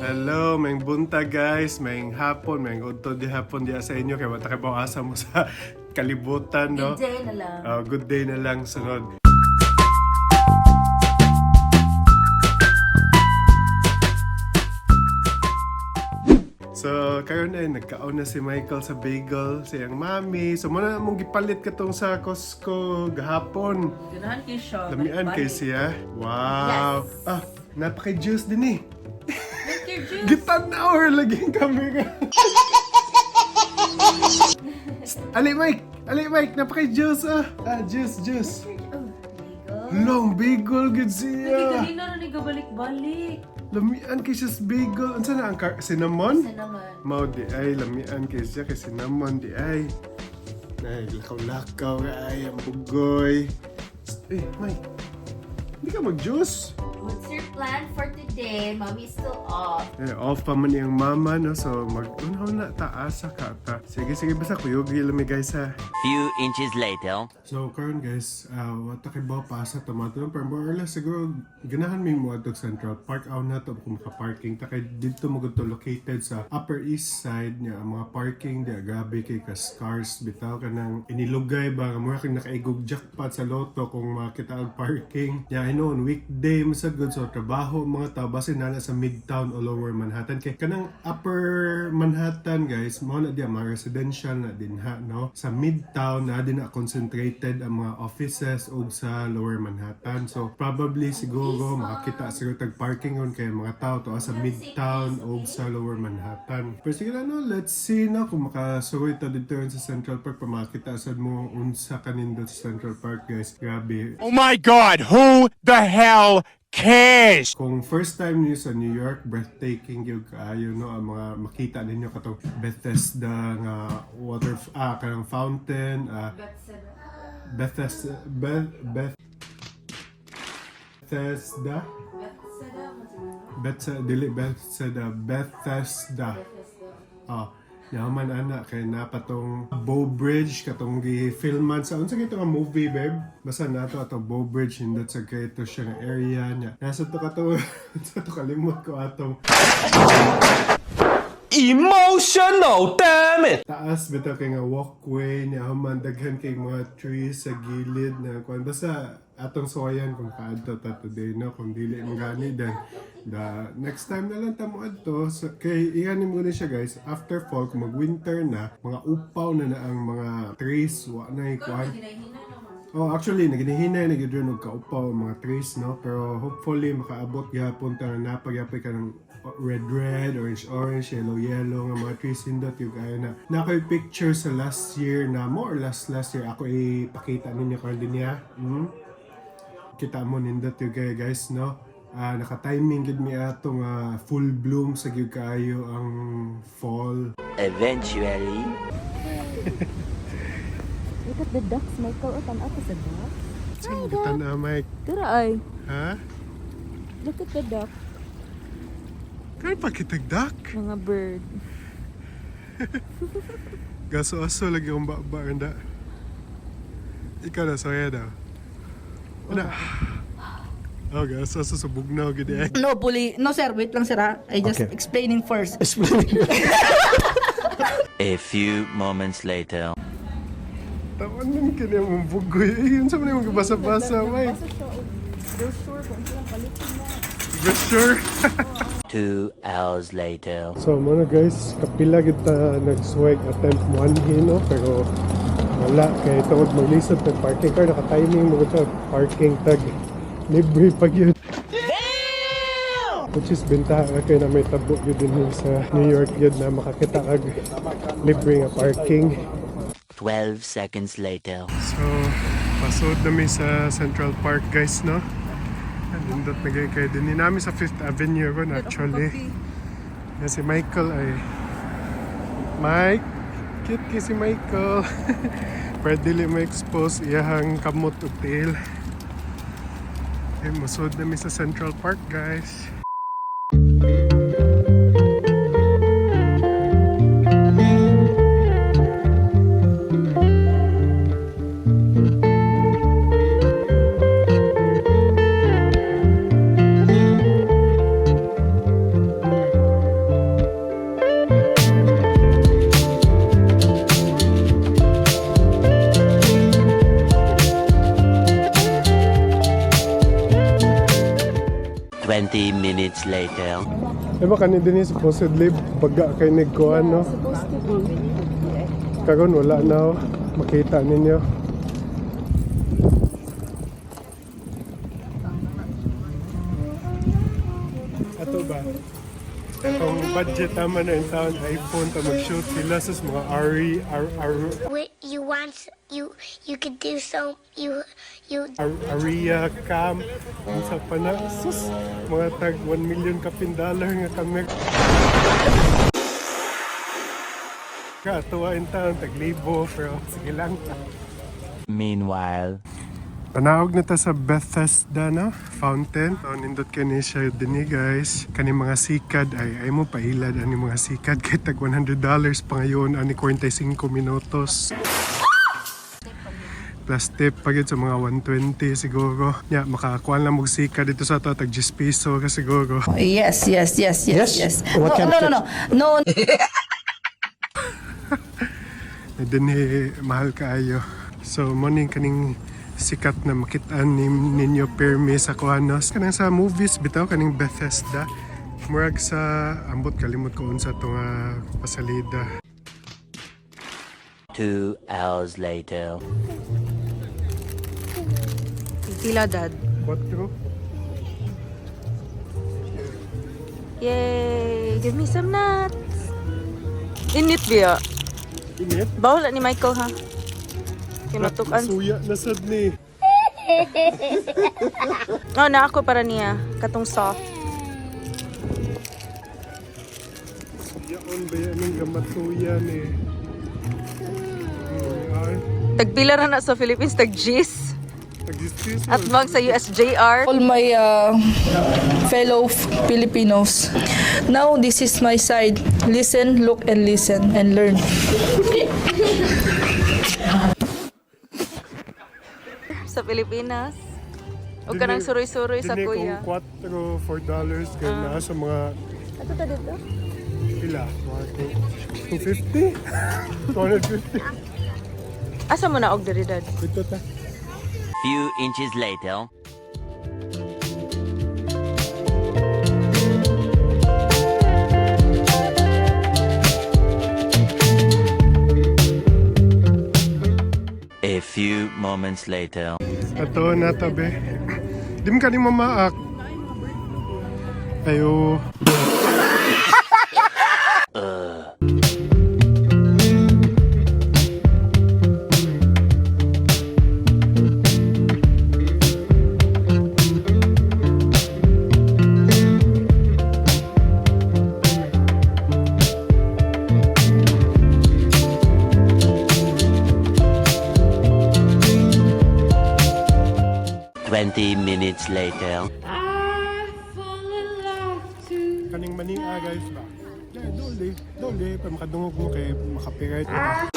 Hello, maayong buntag, guys, maayong hapon, maayong udto di hapon diya sa inyo kay wa ta kabalo asa mo sa kalibutan, no? Good day na lang. Good day na lang sunod. So, karon ay nagkaon na si Michael sa bagel, sa iyang mami. So, mao na among gipalit katong sa Costco gahapon. Ganahan kay siya. Lamian kay siya. Wow. Yes. Ah, napaka-juice din eh. Drink your juice. Gitan-aw lagi ang camera. Ali, Mike! Ali, Mike! Napaka-juice ah! Ah, juice, juice. Oh, bagel. Long bagel gud Hindi siya. kanina rin nagabalik-balik. Lamian kay siya sa bagel. Unsa na ang cinnamon? Isa naman. Mao di ay lamian kay siya kay cinnamon di ay. Ay, lakaw-lakaw ay ang bugoy. Eh, Mike. Hindi ka mag-juice. What's your plan for today? Mommy's still off. Eh, off pa man iyang mama, no? So, mag-unaw na, taasa ka ta. Sige, sige, basta kuyog lami, guys, ha. Few inches later. So, karon guys, wa ta kay ba pa sa tomato, pero more or less siguro ganahan mi mo adtog Central Park. Aw na to kung maka-parking ta kay didto mo gud to located sa Upper East Side niya. Ang mga parking di grabe kay ka scarce bitaw, kanang inilugay ba nga mura kang nakaigog jackpot sa lotto kung makita og parking. Yeah, I know on weekday masad good so trabaho ang mga tao basin na sa Midtown o Lower Manhattan kay kanang Upper Manhattan, guys, mao na diya mga residential na din ha, no? Sa Midtown na din na concentrated ang mga offices ug sa Lower Manhattan. So probably siguro makakita siguro tag parking on kay mga tao to sa Midtown ug sa Lower Manhattan. Pero sige na, no, let's see na kung makasuroy ta dito sa Central Park pa makita sad mo unsa kanindot sa Central Park, guys. Grabe. Oh my God, who the hell cares? Kung first time niyo sa New York, breathtaking gyud kaayo, no, ang mga makita ninyo katong Bethesda nga water kanang fountain, Bethesda Beth Beth Bethesda Bethesda dili Bethesda Bethesda. Ah, yaman ana kay napatong Bow Bridge katong gi-filman sa unsa kay nga movie, babe? Basta nato ato Bow Bridge nindot sa kay ito siya nga area niya. Nasa to kato sa to kalimot ko atong Emotional, damn it! Taas bitaw kay nga walkway niya, human daghan kay mga trees sa gilid na kuan. Basta atong suwayan kung kaadto ta today, no? Kung dili man gani, then the next time na lang ta mo adto. So, kay iyan mo ni siya, guys, after fall, kung mag winter na, mga upaw na na ang mga trees, wa na kuan. Oh, actually, naginihinay na gyud og kaupaw ang mga trees, no? Pero hopefully makaabot gyapon ta na napagyapoy ka ng red red, orange orange, yellow yellow nga mga trees nindot yung kaya na. Na ako'y picture sa last year na more or less last year ako ipakita ninyo karon din niya. Kita mo nindot yung kaya, guys, no? Ah, naka-timing gid mi ato nga full bloom sa gyud kaayo ang fall. Eventually. Look at the ducks, Michael. O, tanaw ko sa ducks. Saan kita na, Mike? Tara ay. Ha? Look at the duck. Kaya pa kitag duck? Mga bird. Gaso-aso lagi akong baba anda. Ikaw na, soya daw. Wala. Oh, gaso-aso sa bugnaw gid eh. No, bully. No, sir. Wait lang, sir, ha? I just explaining first. A few moments later. Tawan nun kini mong bugoy. Eh, yun sa mga yung basa-basa, Mike. Brochure kung silang palitin na. Brochure. 2 hours later. So, mga guys, kapila kita nag-swag attempt mo no? Pero wala. Kaya tungod maglisod tag parking car, naka-timing mo ito parking tag libre pag yun. Which is benta ka kay na may tabo yun din yun sa New York yun na makakita kag libre nga parking. 12 seconds later. So, pasod na mi sa Central Park, guys, no? Nindot na kayo kayo din. Namin sa Fifth Avenue ron, actually. Yan si Michael ay. Mike! Cute kay si Michael. Pero dili mo expose iyahang kamot ug tiil. Eh, musod na mi sa Central Park, guys. 20 minutes later. Diba kani din supposedly baga kay nagkuan, no? Karon wala na, oh. Makita ninyo. Ato ba? Itong budget tama na in town iPhone ta mag-shoot sila sa mga RE R R What you want, you could do so you Aria cam unsa pa na, sus, mga tag 1 million kapin dollar nga kami katuwa in town tag libo, pero sige lang. Meanwhile. Panawag na ta sa Bethesda na fountain. So, nindot kani siya dinhi, guys. Kani mga sikad ay mo pailad ani mga sikad kay tag $100 pa ngayon ani 45 minutos. Plus tip pag sa mga 120 siguro. Ya, makakuan lang og sikad dito sa to tag 10 piso ka siguro. Yes. Yes? What No, kind no, of no, no, no. Na dinhi mahal kaayo. So mo ning kaning sikat na makitaan ni ninyo permi sa kuanos kanang sa movies bitaw kaning Bethesda. Murag sa ambot kalimot ko unsa to nga pasalida. 2 hours later. Pila, Dad. Quattro. Yay! Give me some nuts! Init biya. Init. Bawal ni Michael ha. Kinutukan. Suya na sad ni. Oh, na ako para niya. Katong soft. Yaon ba yan ang gamatuya ni. Ay, Tagpila ra na sa Philippines, tag G's. tag-10 piso. At mag sa USJR. All my fellow Filipinos. Now this is my side. Listen, look, and listen, and learn. Sa Pilipinas. O kanang suroy-suroy sa Dinhi kuya. kung 4, $4 kay naa sa mga Ato ta dito? pila, mga 250? 250? Asa mo na og diri, Dad? Ito ta. Few inches later. A few moments later. Ato na tabi. Di mo kani mamaak. Ayo. 20 minutes later. Kaning mania, guys, ba. Dole, dole, dole pa makadungog mo kay makapiright ba.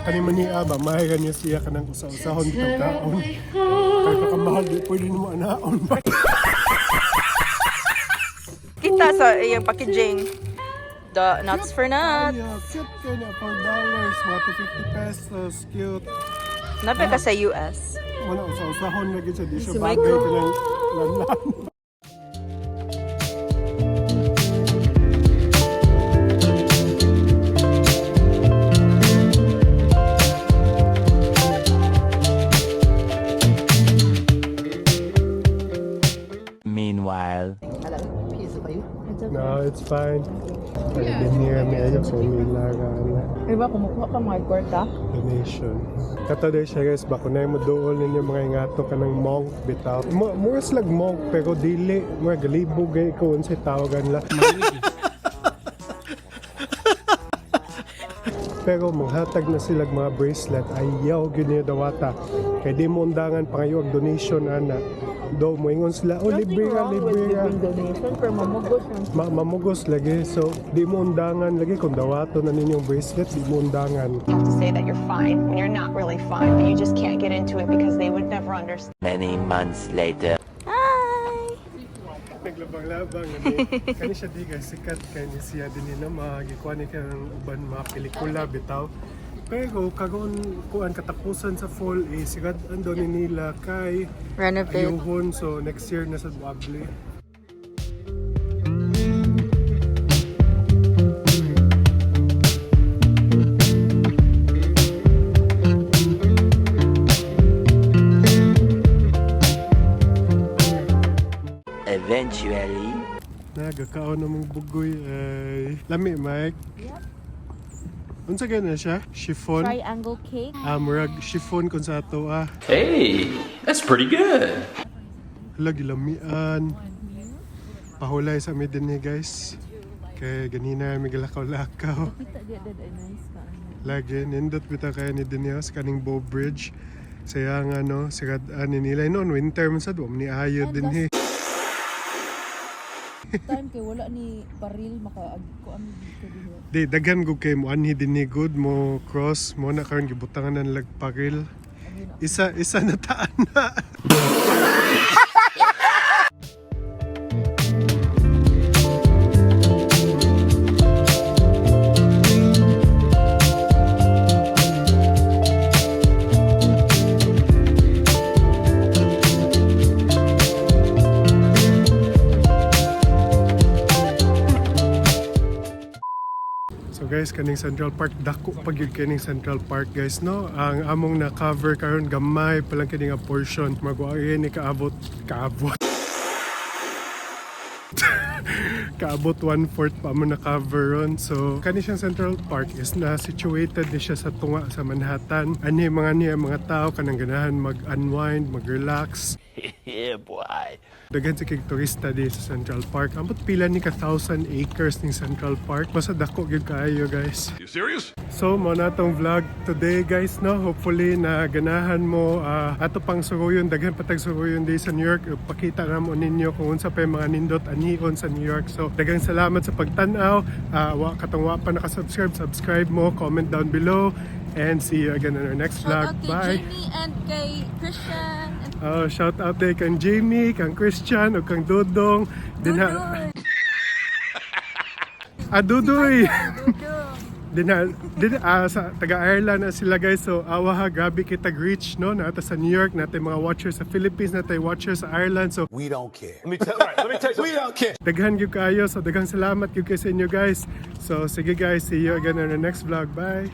Kaning mania ba, mahira niya siya kanang usa-usahon bitong taon. Kay pakamahal di pwede nimo anaon ba. Kita sa iyang packaging. The nuts for nuts. Ay, cute kay na $4, mga 250 pesos, cute. Nape ka sa US. Wala usa-usahon lagi siya di siya Si bagay Michael. kanang lanlan. Meanwhile. No, it's fine. Ay, din niya may ayok sa umilaga na. Diba, kumukuha ka mga kwarta? Donation. Kato din siya, guys, bako na mo dool ninyo mga ingato ka ng monk bitaw. Mura silag monk pero dili, mura galibog gay ko unsay tawagan la. Pero manghatag na sila mga bracelet, ayaw gyud niyo dawata. Kay di mo undangan pangayo og donation ana. Do moingon sila, "Oh, libre ra, libre ra." Donation, pero mamugos yung Mamugos lagi. So, di mo undangan lagi kung dawato na ninyong bracelet, di mo undangan. Have to say that you're fine when you're not really fine, but you just can't get into it because they would never understand. Many months later. Hi! Naglabang-labang. Ano, kani siya di guys, sikat kay ni siya din ni na mga gikuha ni kang uban mga pelikula bitaw. Pero karon kuan katapusan sa fall eh sigad ando ni nila kay Renovate. ayuhon, so next year na sa Buable. Eventually. Nagakaon namong bugoy ay lami, Mike. Yep. Unsa gana siya? Chiffon? Triangle cake. Ah, murag chiffon kun sa ato ah. Hey, that's pretty good. Hala, gilamian. Pahulay sa mi dinhi, guys. Kay ganina mi galakaw-lakaw. Lagi nindot bitaw kay ni dinhi oh, sa kaning Bow Bridge. Saya nga no, sikat ani nila noon winter man sad wa man ni ayo dinhi. Time kay wala ni baril maka kuan dito dinhi. Di daghan gud kay mo anhi dinhi gud mo cross mo na karon gibutangan ng lagparil. Isa isa na taan na. So guys, kaning Central Park, dako pa gyud kining Central Park, guys, no. Ang among na-cover karon gamay pa lang kini nga portion. Magwa ni kaabot kaabot. Kaabot one-fourth pa mo na-cover ron. So, kani siyang Central Park is na situated ni siya sa tunga sa Manhattan. Ani mga niya mga tao kanang ganahan mag-unwind, mag-relax. Yeah, boy. Daghan sa kig turista di sa Central Park. Ambot pila ni ka thousand acres ning Central Park. Basta dako gyud kaayo, guys. You serious? So, mo na tong vlog today, guys, no? Hopefully, na ganahan mo ato pang suruyon, daghan patag suruyon di sa New York. Pakita na mo ninyo kung unsa pa yung mga nindot anhion sa New York. So, daghang salamat sa pagtan-aw. Wa katong wa pa nakasubscribe, subscribe mo, comment down below, and see you again in our next vlog. Shout out kay Bye! Jamie and kay Christian and Oh, shout out day kang Jamie, kang Christian, o kang Dodong. Dinha. Dudoy. Ah, Dudoy! Dudong. Dinha, din, sa taga Ireland na sila, guys. So awa ha, grabe kita reach no. Nata sa New York, natay mga watchers sa Philippines, natay watchers sa Ireland. So We don't care. Let me tell, right, let me tell you. We don't care. Daghan gyud kaayo. So daghang salamat gyud kay sa inyo, guys. So sige guys, see you again on the next vlog. Bye.